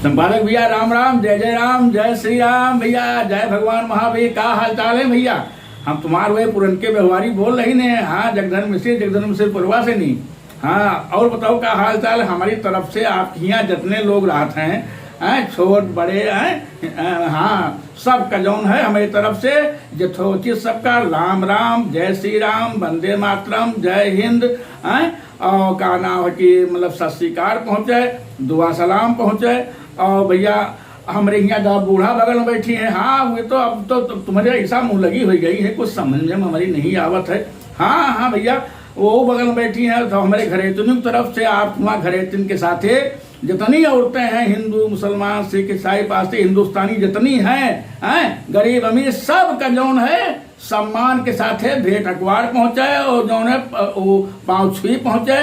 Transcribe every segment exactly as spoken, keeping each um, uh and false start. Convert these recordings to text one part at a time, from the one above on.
संपादक भैया, राम राम, जय जय राम, जय श्री राम भैया, जय भगवान महावीर। का हाल चाल है भैया? हम तुम्हार वही पुरनके व्यवहारी बोल रही ने। हाँ, जगधर्म मिश्र, जगधर्म मिश्र पुरवा से नहीं। हाँ, और बताओ, का हाल चाल है? हमारी तरफ से आपके यहाँ जितने लोग रहत हैं, हैं, छोट बड़े, हैं, अ, हाँ, सबका जौन है हमारी तरफ से यथोचित सबका राम राम, जय श्री राम, वंदे मातरम, जय हिंद, हैं, और का नाम है कि मतलब सत श्रीकाल पहुँचे, दुआ सलाम पहुँचे। और भैया, हमरे हियाँ जब बूढ़ा बगल में बैठी हैं, हाँ, वे तो अब तो, तो तुम्हारे ऐसा मुँह लगी हो गई है, कुछ समझ में हमारी नहीं आवत है। हाँ, हाँ भैया, वो बगल में बैठी हैं, तो हमारे घरेतुन की तरफ से आप तुम्हारे घरेतुन के साथे जितनी औरतें हैं, हिंदू, मुसलमान, सिख, ईसाई, पारसी, हिंदुस्तानी जितनी हैं, हैं, गरीब, अमीर, सब का जौन है, सम्मान के साथे भेंट अकवार पहुँचे और जौन है, अ, वो पाँव छुई पहुँचे।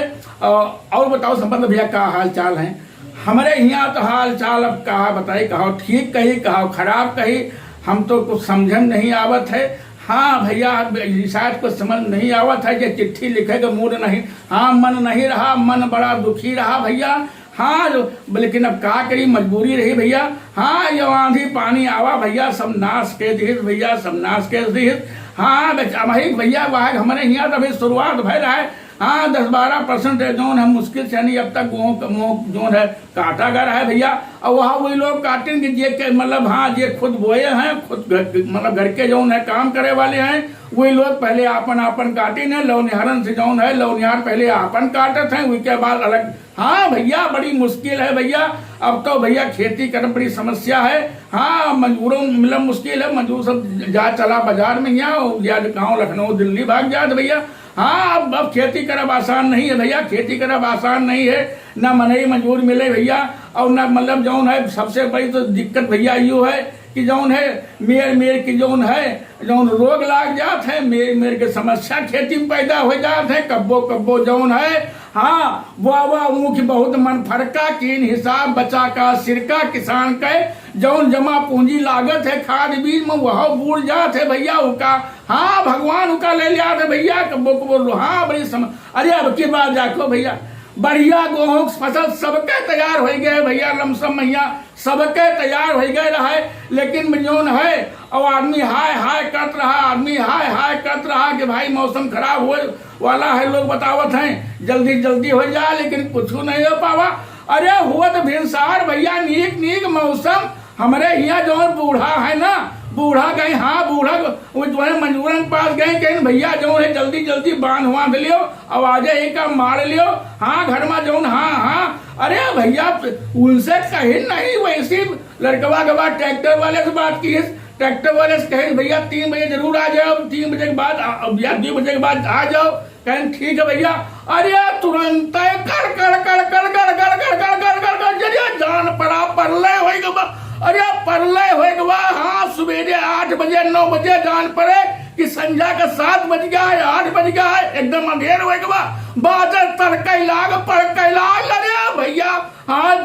अ, और बताओ संपत भैया, का हाल चाल है? हमरे हियाँ तो हाल चाल अब कहा बताई, कहो ठीक कही, कहो खराब कही, हम तो कुछ समझे में नहीं आवत है। हाँ भैया, अब ई शायद कुछ समझ नहीं आवत है कि चिट्ठी लिखे के मूड नहीं, हाँ, मन नहीं रहा, मन बड़ा दुखी रहा भैया। हाँ, जो, लेकिन अब का करी, मजबूरी रही भैया। हाँ, ये आंधी पानी आवा भैया, सब नाश के दिहित भैया, सब नाश के दिहित। हाँ, बेच-, अब ही भैया, वह हमरे हियाँ तो अभी शुरुआत भय रहा है। हाँ, दस बारह परसेंट है जौन है मुश्किल से नहीं अब तक गेहूँ क-, गेहूँ जौन है काटा गया है भैया। और वहाँ वही लोग काटेंगे जे के, मतलब, हाँ, जे खुद बोए हैं, खुद घर, मतलब, घर के जौन है काम करे वाले हैं, वही लोग पहले आपन, आपन काटें हैं, लौनिहारन से जौन है, लौनिहार पहले आपन काटत हैं, उसके बाद अलग। हाँ भैया, बड़ी मुश्किल है भैया। अब तो भैया खेती करना बड़ी समस्या है। हाँ, मजदूरों मिलना मुश्किल है, मजदूर सब जा चला बाजार में यहाँ, या गाँव लखनऊ, दिल्ली भाग जात भैया। हाँ, अब, अब खेती करब आसान नहीं है भैया, खेती करब आसान नहीं है, ना मनई मजदूर मिले भैया, और ना, मतलब, जौन है, सबसे बड़ी तो दिक्कत भैया यो है कि जौन है, मेर, मेर की जौन है, जौन रोग लाग जात है, मेर, मेर के समस्या खेती में पैदा हो जात है, कब्बो, कब्बो जौन है, हाँ, वाह, वाह, ऊँख बहुत मन फरका, कीन हिसाब बचा का सिरका, किसान के जौन जमा पूंजी लागत है खाद बीज में, वह बूड़ जात है भैया, उका हाँ, भगवान उका ले लिया थे भैया, कब्बो कब्बो लो। हाँ, बड़ी सम-, अरे, अब की बात जाको भैया, बढ़िया गेहूँ के फसल सबके तैयार होइ गए भैया, लमसम भैया, सबके तैयार होइ गए रहे, लेकिन जौन है, अब आदमी हाय हाय करत रहा, आदमी हाय हाय करत रहा कि भाई, मौसम खराब होए वाला है, लोग बतावत हैं, जल्दी जल्दी होइ जाए, लेकिन कुछ नहीं हो पावा। अरे, हुआ तो भिनसार भैया, नीक नीक मौसम, हमरे हियाँ जौन बूढ़ा है ना, बूढ़ा गए, हाँ, बूढ़ा, वो जो है मजदूरन के पास गए, कहें, "भैया, जौन है, जल्दी, जल्दी बांध वांध लियो, आवाजे ही का मार लियो, हाँ, घर में जौन, हाँ, हाँ।" अरे भैया, उनसे कहीं नहीं, वैसी लड़कवा गवा ट्रैक्टर वाले से बात की है, ट्रैक्टर वाले से कहें, "भैया, तीन बजे जरूर आ जाओ, तीन बजे के बाद आ, या दो बजे के बाद आ जाओ।" कहें, "ठीक है भैया।" अरे, तुरंत कर, कर, कर, जरिया जान पड़ा, परलय होई गवा। अरे, परलय होई गवा। हाँ, सुबेरे आठ बजे, नौ बजे जान पड़े कि संझा का सात बज गया है, आठ बज गया है, एकदम अंधेर होई गवा। बादल तड़के लाग, पड़के लाग। अरे भैया, हाँ,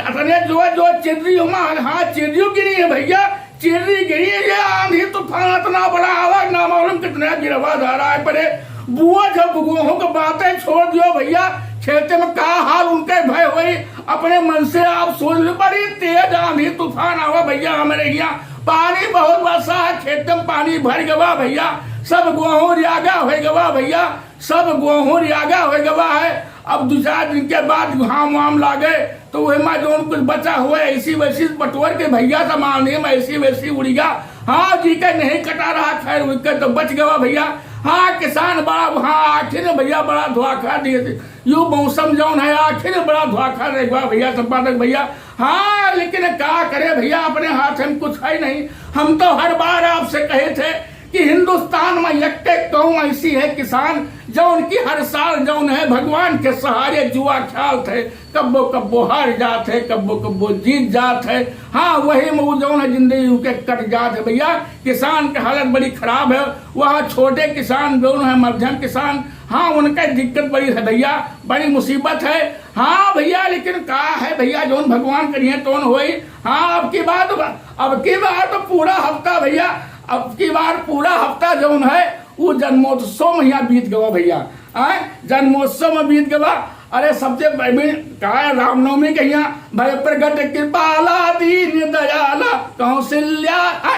अतने जो, जो चिर्री हुआ, हाँ, चिर्रियों गिरी है भैया, चिर्री गिरी, ये आंधी तूफान इतना बड़ा आवा, ना मालूम कितने गिरवा धारा है पड़े। बुआ जब गेहूं के बातें छोड़ दियो भैया, खेते में का हाल उनके भय होई, अपने मन से आप सोच लो। बड़ी तेज आंधी तूफान आवा भैया, हमरे यहाँ पानी बहुत बरसा है, खेते में पानी भर गवा भैया, सब गेहूं रियागा हो गवा भैया, सब गेहूं रियागा हो गवा है। अब दो चार दिन के बाद घाम वाम लागे, तो वही मा जौन कुछ बचा हुआ, ऐसी वैसी बटोर के भैया, सामान नहीं, ऐसी वैसी उड़िया। हाँ, जी के नहीं कटा रहा, खैर, उनके तो बच गवा भैया। हाँ, किसान बड़ा, हाँ, आखिर में भैया बड़ा धोखा दिए थे। यो मौसम जौन है, आखिर में बड़ा धोखा दे गवा भैया, संपादक भैया। हाँ, लेकिन का करे भैया, अपने हाथ में कुछ है नहीं। हम तो हर बार आपसे कहे थे कि हिंदुस्तान में एक एक कौम ऐसी है किसान, जौन की हर साल जौन है भगवान के सहारे जुआ खेलत है, कब्बो कब्बो हार जात है, कब्बो कब्बो जीत जात है। हाँ, वही में वो जौन है जिंदगी उनके कट जात है भैया। किसान के हालत बड़ी खराब है, वह छोटे किसान जौन है, मध्यम किसान, हाँ, उनका दिक्कत बड़ी है भैया, बड़ी मुसीबत है। हाँ भैया, लेकिन का है भैया, जौन भगवान करिए तौन होई। हाँ, अब की बात, अब की बार तो पूरा हफ्ता भैया, अब की बार पूरा हफ्ता जौन है, वो जन्मोत्सव में यहाँ बीत गवा भैया। आय, जन्मोत्सव में बीत गवा। अरे सबसे पहले का है, रामनवमी के यहाँ भय प्रगट कृपाला दीन दयाला कौशल्या। आ,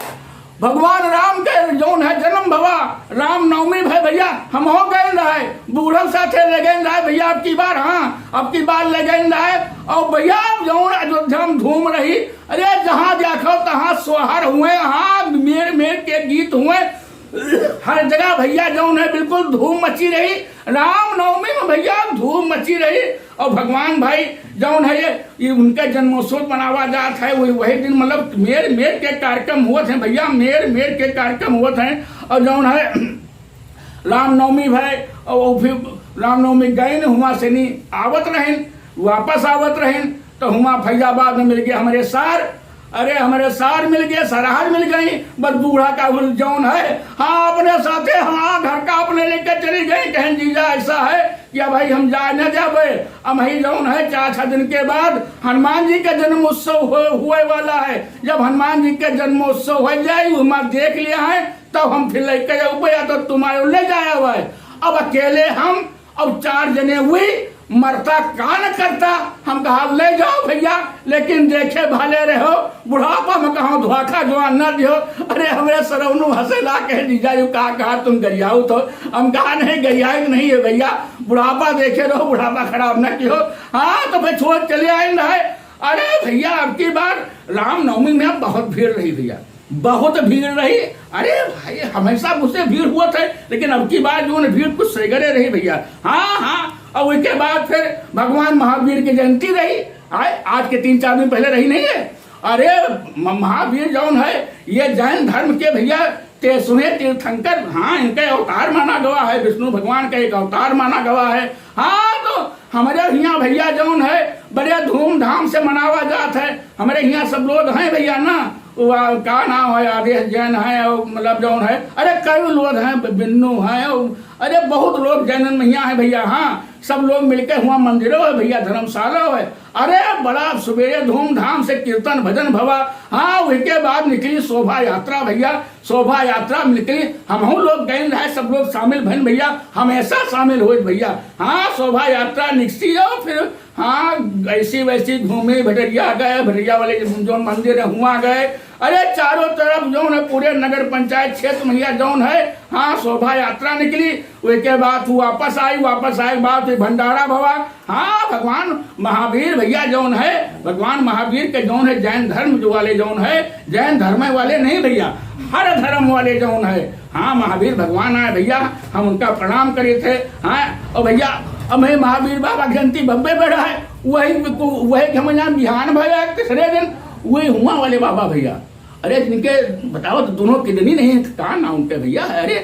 भगवान राम के जौन है जन्म भवा, रामनवमी भय भैया, हम हो गए रहे, बूढ़ा साथे ले गए रहे भैया, अब की बार, हाँ, अब की बार ले गए रहे। और भैया जौन अयोध्या में धूम रही, अरे जहाँ देखो तहाँ सोहर हुए, हाँ, मेर मेर के गीत हुए, हर जगह भैया जौन है बिल्कुल धूम मची रही। रामनवमी में भैया धूम मची रही। और भगवान भाई जौन है ये, ये उनका जन्मोत्सव मनावा जात है, वही, वही दिन मतलब मेर मेर के कार्यक्रम होत हैं भैया, मेर मेर के कार्यक्रम होत हैं। और जौन है रामनवमी भय, और वो फिर रामनवमी गइन, हुआँ से नी आवत रहेन, वापस आवत रहेन, तो हुआँ फैजाबाद में मिल गए हमरे सार। अरे हमरे सार मिल गए, सरहज मिल गई, बस बूढ़ा का हुल जौन है, हाँ, अपने साथे, हाँ, घर का अपने लेके चली गई। कहें जीजा ऐसा है कि अब भाई हम जाए न जाबे, अब ही जौन है चार छह दिन के बाद हनुमान जी का जन्म उत्सव हो, हुए वाला है। जब हनुमान जी का जन्मोत्सव हो जाए, हुआँ देख लिया है, तब हम फिर लेके जाबे, या तो तुम आयो ले जाया हुआ है। अब अकेले हम, अब चार जने हुई, मरता का न करता। हम कहा ले जाओ भैया, लेकिन देखे भले रहो, बुढ़ापा में कहा धोखा जवान न दियो। अरे हमरे सरौनू हंसे ला कहे जीजा यू का कहा तुम गरियाओ तो। हम कहा नहीं, गरियाए नहीं है भैया, बुढ़ापा देखे रहो, बुढ़ापा खराब न कियो। हाँ, तो फिर छोड़ चले आए रहे। अरे भैया, अब की बार रामनवमी में बहुत भीड़ रही भैया, बहुत भीड़ रही। अरे भाई, हमेशा मुझसे भीड़ हुआ था, लेकिन अब की बार जो है भीड़ कुछ सैगरे रही भैया। हाँ, हाँ। और उसके बाद फिर भगवान महावीर की जयंती रही, आए, आज के तीन चार दिन पहले रही नहीं है। अरे म-, महावीर जौन है, ये जैन धर्म के भैया तेसवें तीर्थंकर, हाँ, इनका अवतार माना गवा है, विष्णु भगवान का एक अवतार माना गवा है। हाँ, तो हमरे हियाँ भैया जौन है, बड़े धूमधाम से मनावा जात है। हमरे हियाँ सब लोग हैं भैया ना, वो का नाम है, आदेश जैन है, और मतलब जौन है, अरे कई लोग हैं, बिन्नू हैं, और अरे बहुत लोग जैनन में हियाँ हैं भैया। हाँ, सब लोग मिलके हुआँ मंदिरो है भैया, धर्मशाला है। अरे बड़ा सुबेरे धूमधाम से कीर्तन भजन भवा। हाँ, उसके बाद निकली शोभा यात्रा भैया, शोभा यात्रा निकली, हमहू लोग गए रहे, सब लोग शामिल भइन भैया, हमेशा शामिल होइत भैया। हाँ, शोभा यात्रा निकसी और फिर हाँ, ऐसी वैसी घूमी, भटरिया गए, भटरिया वाले जौन मंदिर है हुआँ गए। अरे चारों तरफ जौन है पूरे नगर पंचायत क्षेत्र में भैया जौन है, हाँ, शोभा यात्रा निकली। उसके बाद तू वापस आई, वापस आए के बाद फिर भंडारा भवा। हाँ, भगवान महावीर भैया जौन है, भगवान महावीर के जौन है जैन धर्म जो वाले जौन है, जैन धर्म वाले नहीं भैया, हर धर्म वाले जौन है, हाँ, महावीर भगवान आए भैया, हम उनका प्रणाम करे थे। हाँ, और भैया, अब मैं महावीर बाबा की जयंती बब्बे बैठा है, वही, वही के हम यहाँ बिहान भैया तीसरे दिन वही हुआँ वाले बाबा भैया। अरे जिनके बताओ तो दोनों किडनी नहीं है, का नाम उनके भैया? अरे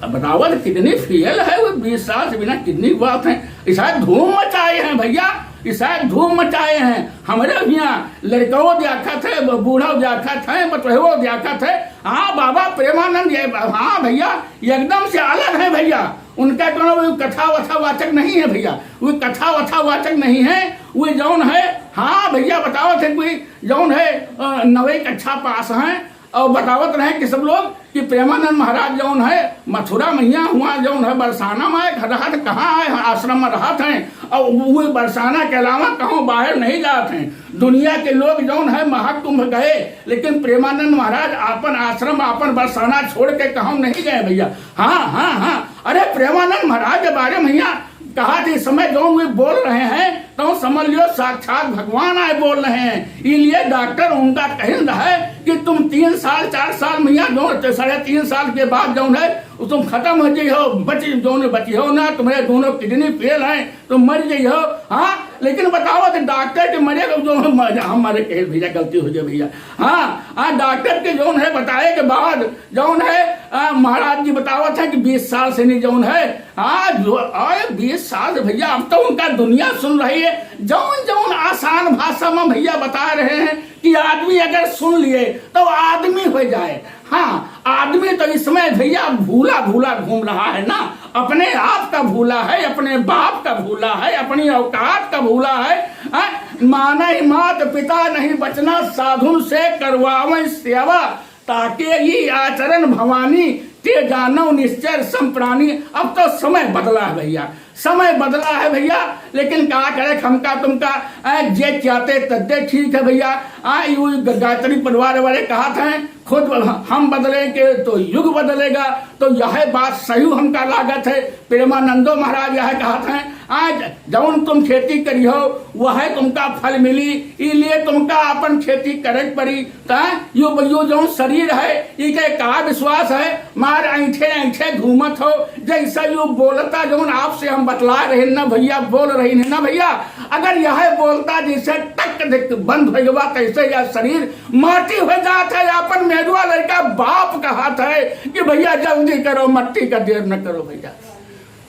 अब बताओ तो किडनी फेल है, वो बीस साल से बिना किडनी हुआ थे। ऐसा धूम मचाए हैं भैया, ऐसा धूम मचाए हैं। हमरे यहाँ लड़कवो देखत है, बूढ़ो देखत है, बतवो देखत है। हाँ बाबा प्रेमानंद, ये हाँ भैया, एकदम से अलग है भैया। उनका कोनो वो कथा वथा वाचक नहीं है भैया, वो कथा वथा वाचक नहीं है। वो जौन है, हाँ भैया बतावत है, कोई जौन है, अ, नवे कक्षा पास हैं और बतावत रहे कि सब लोग कि प्रेमानंद महाराज जौन है मथुरा में हियाँ हुआँ जौन है बरसाना में आए, रहत कहाँ आए, आश्रम में रहत हैं और वो बरसाना के अलावा कहूँ बाहर नहीं जात हैं। दुनिया के लोग जौन है महाकुंभ गए, लेकिन प्रेमानंद महाराज आपन आश्रम, आपन बरसाना छोड़ के कहूँ नहीं गए भैया। हाँ, हाँ, हाँ, अरे प्रेमानंद महाराज के बारे में हियाँ कहा थी, इस समय जौन वे बोल रहे हैं, तो समझ लियो साक्षात भगवान आए बोल रहे हैं। इसलिए डॉक्टर उनका कहन है कि तुम तीन साल, चार साल में हियाँ जौन, साढ़े तीन साल के बाद जौन है, तुम खत्म हो जाइयो, बच, जौन बची हो ना, तुम्हारे दोनों किडनी फेल हैं, तुम मर जाइयो। हाँ, लेकिन बताओ तो डॉक्टर के मरे को जो हम, हम मरे कहे भैया, गलती हो गई भैया। हाँ, हाँ, डॉक्टर के जौन है बताए के बाद जौन है, आ, महाराज जी बतावत है कि बीस साल से नहीं जौन है, हाँ, जो, अरे बीस साल से भैया, अब तो उनका दुनिया सुन रही है। जौन जौन आसान भाषा में भैया बता रहे हैं कि आदमी अगर सुन लिए तो आदमी हो जाए। हाँ, आदमी तो इसमें भैया भूला भूला घूम रहा है ना, अपने आप का भूला है, अपने बाप का भूला है, अपनी औकात का भूला है। हाँ, मानहि मात पिता नहीं बचना, साधुन से करवावै सेवा, ताके ही आचरण भवानी, ते जानौ निश्चय सम प्राणी। अब तो समय बदला है भैया, समय बदला है भइया, लेकिन का करे, हमका तुमका, ए, जे चाहते तद्दे ठीक है भइया। आ, यू ग-, गायत्री परिवार वाले कहत हैं, खुद हम बदलेंगे तो युग बदलेगा। तो यह बात सही हमका लागत है। प्रेमानंदो महाराज यह कहत हैं, आज जौन तुम खेती करिहो, वह तुमका फल मिली, इलिए तुमका अपन खेती करे के पड़ी। त यो, यो जौन शरीर है, इके का विश्वास है? मार ऐंठे ऐंठे घूमत हो, जैसा यो बोलता, जौन आपसे हम बतला रहे ना भइया, बोल रही है ना भइया, अगर यह बोलता जैसे टक दिक बंद हो गवा, तैसे यह शरीर माटी हो जात है। अपन मेजुआ लड़का बाप कहत है कि भइया जल्दी करो, मट्टी का देर न करो भइया।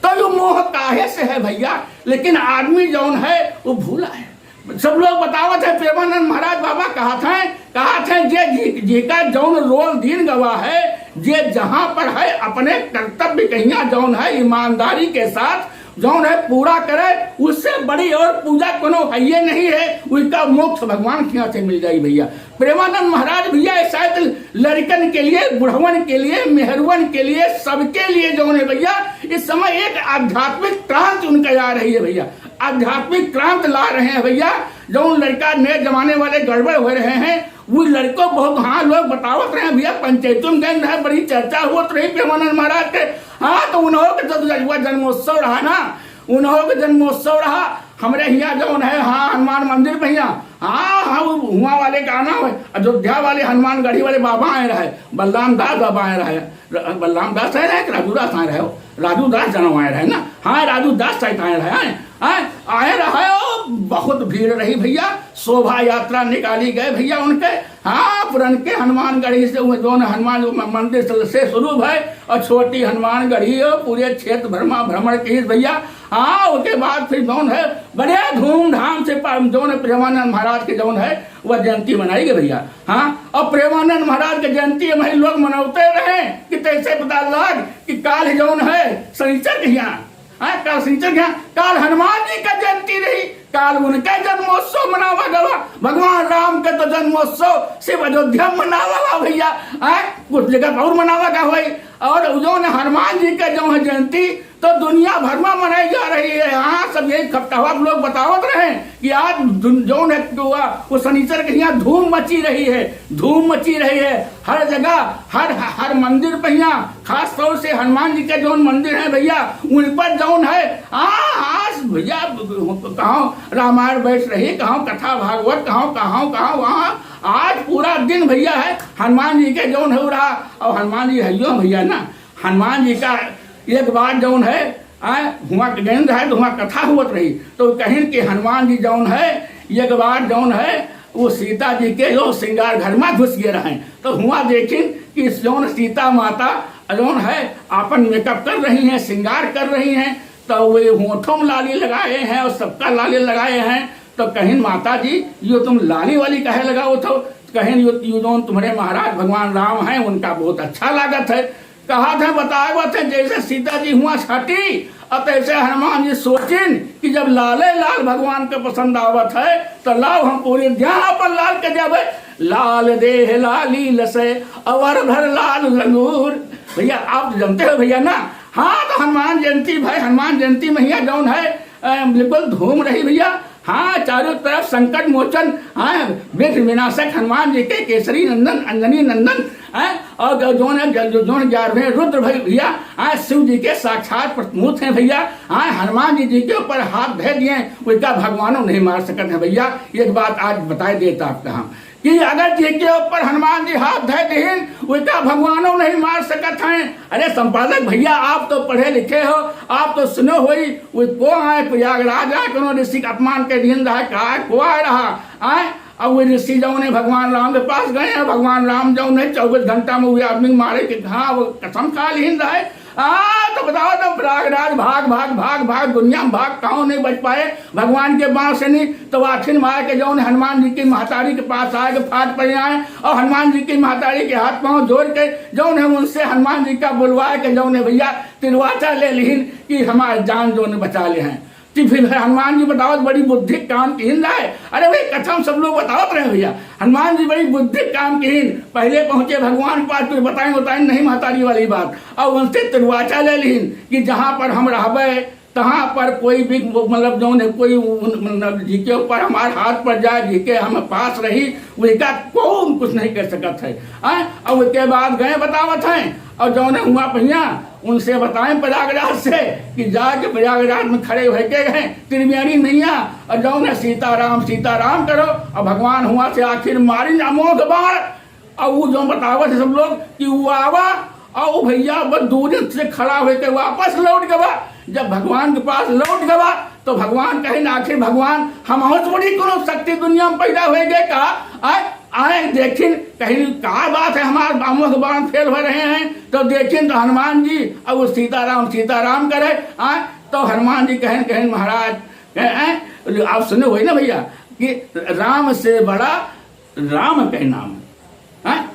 तो यो मोह काहे से है भइया? लेकिन आदमी जौन है वो भूला है। सब लोग बतावत है, प्रेमानंद महाराज बाबा कहत हैं, कहत हैं, जे जी, जी का जौन रोल दीन गवा है, जे जहाँ पर है अपने कर्तव्य कहिया जौन है ईमानदारी के साथ जौन है पूरा करे, उससे बड़ी और पूजा कोनो है ये नहीं है। उसका मोक्ष भगवान के यहाँ से मिल जाई भइया। प्रेमानंद महाराज भइया, ये शायद लड़कन के लिए, बुढ़वन के लिए, मेहरुवन के लिए, सबके लिए जौन है भइया, इस समय एक आध्यात्मिक क्रांति उनका आ रही है भइया। आध्यात्मिक क्रांति ला रहे हैं भइया। जौन लड़का नए जमाने वाले गड़बड़ हो रहे हैं, वो लड़को बहुत, हाँ, लोग बतावत रहे हैं भइया, पंचायतों में गए रहे, बड़ी चर्चा होत रही प्रेमानंद महाराज के। हाँ, तो उन्हों के जब जजुआ जन्मोत्सव रहा ना, उन्हों के जन्मोत्सव रहा, हमरे हियाँ जौन है, हाँ, हनुमान मंदिर पे हियाँ, हाँ, हाँ, वो हुआँ वाले का नाम है, अयोध्या वाले हनुमानगढ़ी वाले बाबा आए रहे, बलराम दास बाबा आए रहे, र-, बलराम दास आए रहे कि राजू दास आए रहे हो? राजू दास जनम आए रहे ना? हाँ, राजू दास शायद आए रहे, आए, आए, आए रहे हो, बहुत भीड़ रही भइया, शोभा यात्रा निकाली गए भइया उनके। हाँ, पुरन के हनुमानगढ़ी से वो जौन हनुमान जो म-, मंदिर से, से शुरू भय और छोटी हनुमानगढ़ी हो, पूरे क्षेत्र भर मा भ्रमण की भइया। हाँ, उसके बाद फिर जौन है बड़े धूमधाम से पा-, जौन है प्रेमानंद महाराज के जौन है वह जयंती मनाई गई भइया। हाँ, और प्रेमानंद महाराज के जयंती हम लोग मनौते रहे कि तैसे पता लाग कि काल जौन है शनिचर के हियाँ, हाँ, काल शनिचर के हियाँ, काल हनुमान जी का जयंती रही, काल उनका जन्मोत्सव मनावा गवा। भगवान राम का तो जन्मोत्सव सिर्फ अयोध्या में मनावा गवा भइया, हाँ, कुछ जगह और मनावा गवा होई। और जौन हनुमान जी का जौन है जयंती, तो दुनिया भर में मनाई जा रही है। हाँ, सब यही खपटावत लोग बतावत रहे कि आज दुन-, जौन है कि हुआ, वो शनिचर के हियाँ धूम मची रही है, धूम मची रही है। हर जगह, हर, हर मंदिर पे हियाँ, खास तौर से हनुमान जी के जौन मंदिर है भइया, उन पर जौन है, हाँ, आज भइया, कहाँ रामायण बैठ रही, कहाँ कथा भागवत, कहाँ, कहाँ, कहाँ, वहाँ आज पूरा दिन भइया है हनुमान जी के जौन हो रहा। और हनुमान जी हइयो भइया ना, हनुमान जी का एक बार जौन है, आ, हुआँ के गए रहे तो हुआँ कथा होत रही, तो कहिन कि हनुमान जी जौन है, एक बार जौन है, वो सीता जी के जो श्रृंगार घर में घुस गए रहे, तो हुआँ देखिन कि जौन सीता माता जौन है, आपन मेकअप कर रही हैं, श्रृंगार कर रही हैं, तो वे होठों में लाली लगाए हैं और सबका लाली लगाए हैं। तो कहिन, "माता जी, यो तुम लाली वाली काहे लगावत हो?" तो कहिन, "यो, यो जौन तुम्हरे महाराज भगवान राम हैं, उनका बहुत अच्छा लागत है।" कहत है, बतावत है, जैसे सीता जी हुआँ से हटी और तैसे हनुमान जी सोचिन कि जब लाले लाल भगवान के पसंद आवत है, तो लाओ हम पूरे ध्यान अपन लाल के जावे। "लाल देह लाली लसै, अवर भर लाल लंगूर।" भइया, आप तो जानते हो भइया ना, हाँ, तो हनुमान जयंती भाई, हनुमान जयंती में हियाँ जौन है, अ, बिल्कुल धूम रही भइया। हाँ, चारों तरफ संकट मोचन, हाँ, विघ्न विनाशक हनुमान जी के, केसरी नंदन, अंजनी नंदन, हाँ, और जो, जौन है, जो, जौन ग्यारहवें रुद्र भई भइया, हाँ, शिव जी के साक्षात प्रतिमूर्त हैं भइया। हाँ, हनुमान जी, जी के ऊपर हाथ धर दिए, उनका भगवानों नहीं मार सकत हैं भइया। एक बात आज बताए देता आपका हम, कि अगर जेके ऊपर हनुमान जी हाथ धर दिहिन, उनका भगवानों नहीं मार सकत हैं। अरे संपादक भइया, आप तो पढ़े लिखे हो, आप तो सुनो होई, वो को आए प्रयागराज आए, कोनो ऋषि का अपमान कर दिहिन रहा, का को आए रहा, आए? अब वो ऋषि जौन है भगवान राम के पास गए हैं, भगवान राम जौन है चौबीस घंटा में वो आदमी मारे के, हाँ, वो कसम खा लिहिन रहे। आ, तो बताओ, तो प्रयागराज भाग, भाग, भाग, भाग, दुनिया में भाग, कहूँ नहीं बच पाए भगवान के बाँस से नहीं। तो आखिर में आए के जौन हनुमान जी की महतारी के पास आए के फाट पड़े आए और हनुमान जी की महतारी के हाथ पाँव जोड़ के जौन है उनसे हनुमान जी का बुलवाए के जौन है भइया तिरवाचा ले लिहिन कि हमार जान जौन बचा ले हैं। तो फिर हनुमान जी बतावत बड़ी बुद्धि काम किहिन रहे। अरे भाई, कथा में सब लोग बतावत रहे भइया, हनुमान जी बड़ी बुद्धि काम किहिन। पहले पहुँचे भगवान के पास, फिर बताएं, बताएं नहीं महतारी वाली बात, और उनसे तिरवाचा ले लिहिन कि जहाँ पर हम रहबे, तहाँ पर कोई भी, मतलब, जौन है, कोई उन, मतलब, जिके ऊपर हमार हाथ पड़ जाए, जिके हम पास रही, वही का कौन कुछ नहीं कर सकत है। आय, और उसके बाद गए बतावत हैं, और जौन है हुआ पहिया, उनसे बताएं प्रयागराज से कि जाके प्रयागराज में खड़े होके गए त्रिवेणी मैया, और जौन है सीताराम सीताराम करो, और भगवान हुआ से आखिर मारिन अमोघ बाण। और वो जो बतावत है सब लोग कि वो आवा, और वो भैया बस दूर से खड़ा होके वापस लौट गवा। जब भगवान के पास लौट गवा, तो भगवान कहिन, आखिर भगवान, हम थोड़ी कोनो शक्ति दुनिया में पैदा होइगे का? आए, आए देखिन, कहिन का बात है, हमार अमोघ बाण फेल हो रहे हैं। तो देखिन तो हनुमान जी, अब वो सीताराम सीताराम करे। आए, तो हनुमान जी कहिन, कहिन महाराज, हैं, हैं? आप सुने हुए ना भैया कि राम से बड़ा राम के नाम, हैं?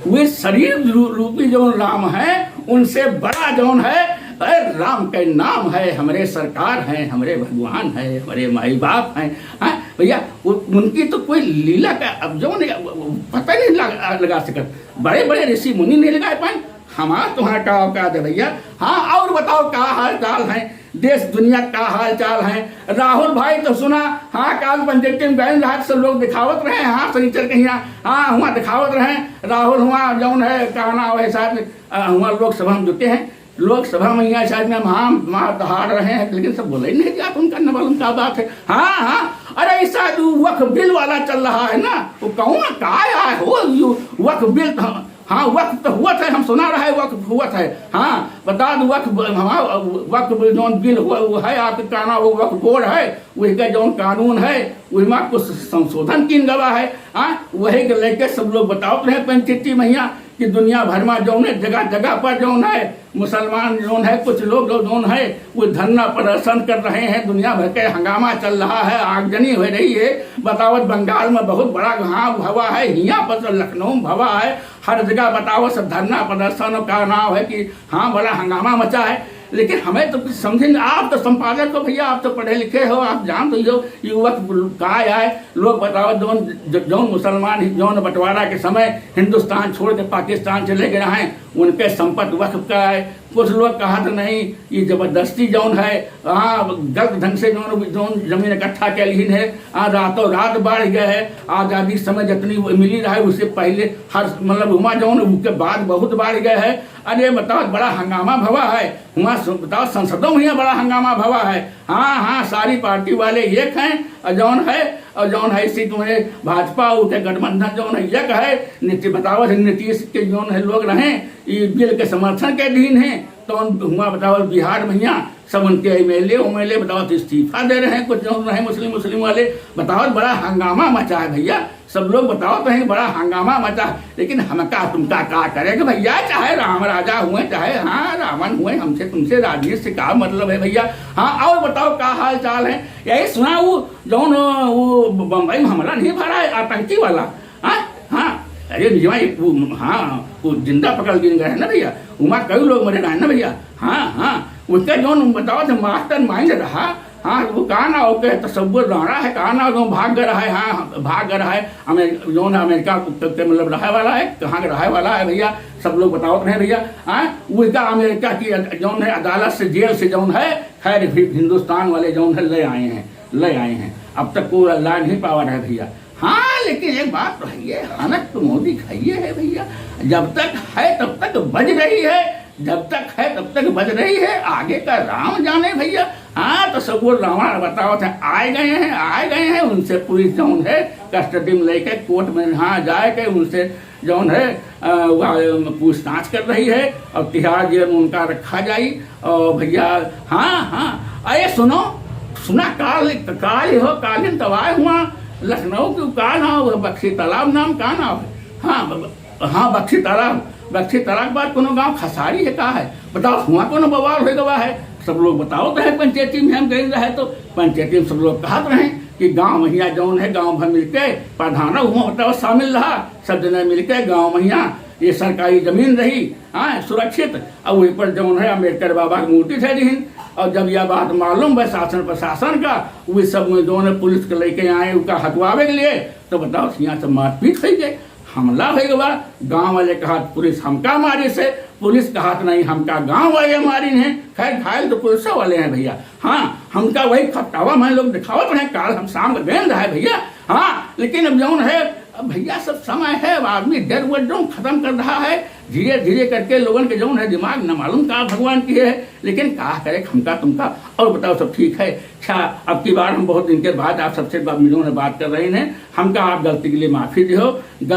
वे शरीर रू-, रूपी जौन राम है, उनसे बड़ा जौन है, अरे राम के नाम है, हमरे सरकार हैं, हमरे भगवान हैं, हमरे माई बाप हैं, हैं? भैया, वो, उनकी तो कोई लीला का अब जौन है, वो, वो पता नहीं लगा, लगा सकत। बड़े बड़े ऋषि मुनि नहीं लगा पाए। हमार तुम्हारा का औकात है भैया? हाँ, और बताओ का हाल चाल है, देश दुनिया का हाल चाल है? राहुल भाई तो सुना, हाँ, काल पंचायती में गए रहा, सब लोग दिखावत रहे, हाँ, सनीचर के यहाँ, हाँ, हुआ दिखावत रहे। राहुल हुआ जौन है, का नाम है साहब, अ, हुआ लोकसभा में जुटे हैं, लोकसभा में यहाँ शायद में हाँ, मार तो हार रहे हैं, लेकिन सब बोले ही नहीं जात, उनका न मालूम का बात है। हाँ, हाँ, अरे, ऐसा जो वक्फ बिल वाला चल रहा है ना, वो कौन का आया है हो, यो वक्फ बिल तो हाँ, वक्फ तो हुआ था, हम सुना रहा है, वक्फ हुआ था। हाँ, बता दो, वक्फ, हाँ, वक्फ जौन बिल हुआ, वो है, आपके का नाम, वो वक्फ बोर्ड है, वही का जौन कानून है, वही में कुछ संशोधन किन गवा है। हाँ, वही के लेके सब लोग बतावत रहे पंचायती मैया कि दुनिया भर में जौन है, जगह जगह पर जौन है, मुसलमान जौन है, कुछ लोग जौन है, वो धरना प्रदर्शन कर रहे हैं, दुनिया भर के हंगामा चल रहा है, आगजनी हो रही है। बतावत बंगाल में बहुत बड़ा, हाँ, भवा है, हियाँ पर तो लखनऊ में भवा है, हर जगह बताओ, सब धरना प्रदर्शन का नाम है कि हाँ, बड़ा हंगामा मचा है। लेकिन हमें तो कुछ समझ नहीं, आप तो संपादक हो भैया, आप तो पढ़े लिखे हो, आप जानते हो युवक का आए। लोग बताओ, जौन, ज-, जौन मुसलमान ही, जौन बंटवारा के समय हिंदुस्तान छोड़ के पाकिस्तान चले गए हैं, उनके संपत्ति वक्फ का है। कुछ लोग कहा तो नहीं, ये जबरदस्ती जौन है, हाँ, गलत ढंग से जौन, जौन जमीन इकट्ठा के लिए है, हाँ, रातों रात बाढ़ गए है। आज़ादी समय जितनी वो मिली रहा है, उससे पहले हर, मतलब, हुआ जौन, उसके बाद बहुत बाढ़ गए है। अरे बताओ, बड़ा हंगामा भवा है, हुआ सु-, बताओ, संसदों में बड़ा हंगामा भवा है। हाँ, हाँ, सारी पार्टी वाले एक हैं, और जौन है, और जौन है, इसी तुम्हें भाजपा, उठे गठबंधन जौन है, एक है, नीति-, बताओ, नीतीश के जौन है, लोग रहे, ये बिल के समर्थन के अधीन है, तो हुआ बताओ, बिहार में यहाँ सब उनके एमएलए, उमएलए बताओ, तो इस्तीफा दे रहे हैं, कुछ जौन रहे, मुस्लिम, मुस्लिम वाले, बताओ, बड़ा हंगामा मचा है भैया। सब लोग बताओ तो हैं, बड़ा हंगामा मचा, लेकिन हमका तुमका का करे कि भैया, चाहे राम राजा हुए, चाहे, हाँ, रावण हुए, हमसे तुमसे राजनीति से का मतलब है भैया? हाँ, और बताओ का हाल चाल है? यही सुना वो जौन वो बम्बई में हमला नहीं भरा है आतंकी वाला? हाँ, हाँ, अरे निजमा, वो, हाँ, वो जिंदा पकड़ लिए गए हैं ना भैया, वहाँ कई लोग मरे रहे हैं ना भैया। हाँ, हाँ, उसका जौन बताओ थे मास्टर माइंड रहा, हाँ, वो का ना ओके तसव्वुर राणा है, का ना जो भाग गया है, हाँ, भाग गया है, अमेर-, जौन अमेरिका के, के मतलब रहे वाला है, कहाँ के रहे वाला है भैया, सब लोग बतावत रहे भैया। हाँ, उनका अमेरिका की अद-, जौन है अदालत से, जेल से जौन है, खैर हि-, हिंदुस्तान वाले जौन है ले आए हैं, ले आए हैं। अब तक कोई ला नहीं पावा रहे भैया। हाँ, लेकिन एक बात तो है, ये हनक तो मोदी खाइए है भैया, जब तक है तब तक बज रही है, जब तक है तब तक बज रही है, आगे का राम जाने भैया। हाँ, तो सब वो रावण बतावत है, आए गए हैं, आए गए हैं, उनसे पुलिस जौन है कस्टडी में लेके कोर्ट में यहाँ जाए के उनसे जौन है, अ, वह, अ, पूछताछ कर रही है और तिहाड़ जेल में उनका रखा जाई। और भैया, हाँ, हाँ, अरे सुनो, सुना काल, काल हो, कालिन तवाय हुआ लखनऊ के का नाम है, बख्शी तालाब नाम का नाम है? हाँ, ब-, हाँ, बख्शी तालाब, बख्शी तालाब के बाद कोनो गाँव खसारी है, का है? बताओ, हुआ कोनो बवाल हो गवा है? सब लोग बताओ तो है, पंचायती में हम गए रहे तो पंचायती में सब लोग कहत रहे कि गाँव महिया जौन है, गाँव भर मिलके प्रधान हुआ, मतलब, शामिल रहा, सब जने मिलके गाँव महिया ये सरकारी जमीन रही, हाँ, सुरक्षित, और वही पर जौन है अम्बेडकर बाबा की मूर्ति धै दीहिन। और जब यह बात मालूम भा शासन प्रशासन का, वे सब में जौन है पुलिस के लेके आए, उनका हटवावे के लिए, तो बताओ, यहाँ से मारपीट हो गए। हमला होइ गवा, गाँव वाले कहत पुलिस हमका मारिस है, पुलिस कहत नहीं हमका गाँव वाले मारिन है। खैर, घायल तो पुलिस वाले हैं भइया। हाँ, हमका वही खपटावा में लोग दिखावत रहे, काल हम शाम का गेंद है भइया। हाँ, लेकिन अब जौन है, अब भइया सब समय है, अब आदमी डर वर जौन खतम कर रहा है, धीरे धीरे करके लोगन के जौन है दिमाग न मालूम का भगवान की है, लेकिन का करे हमका तुमका। और बताओ, सब ठीक है? अच्छा, अब की बार हम बहुत दिन के बाद आप सबसे बा-, मिलों ने बात कर रहे हैं, हमका आप गलती के लिए माफी दिहो। गल-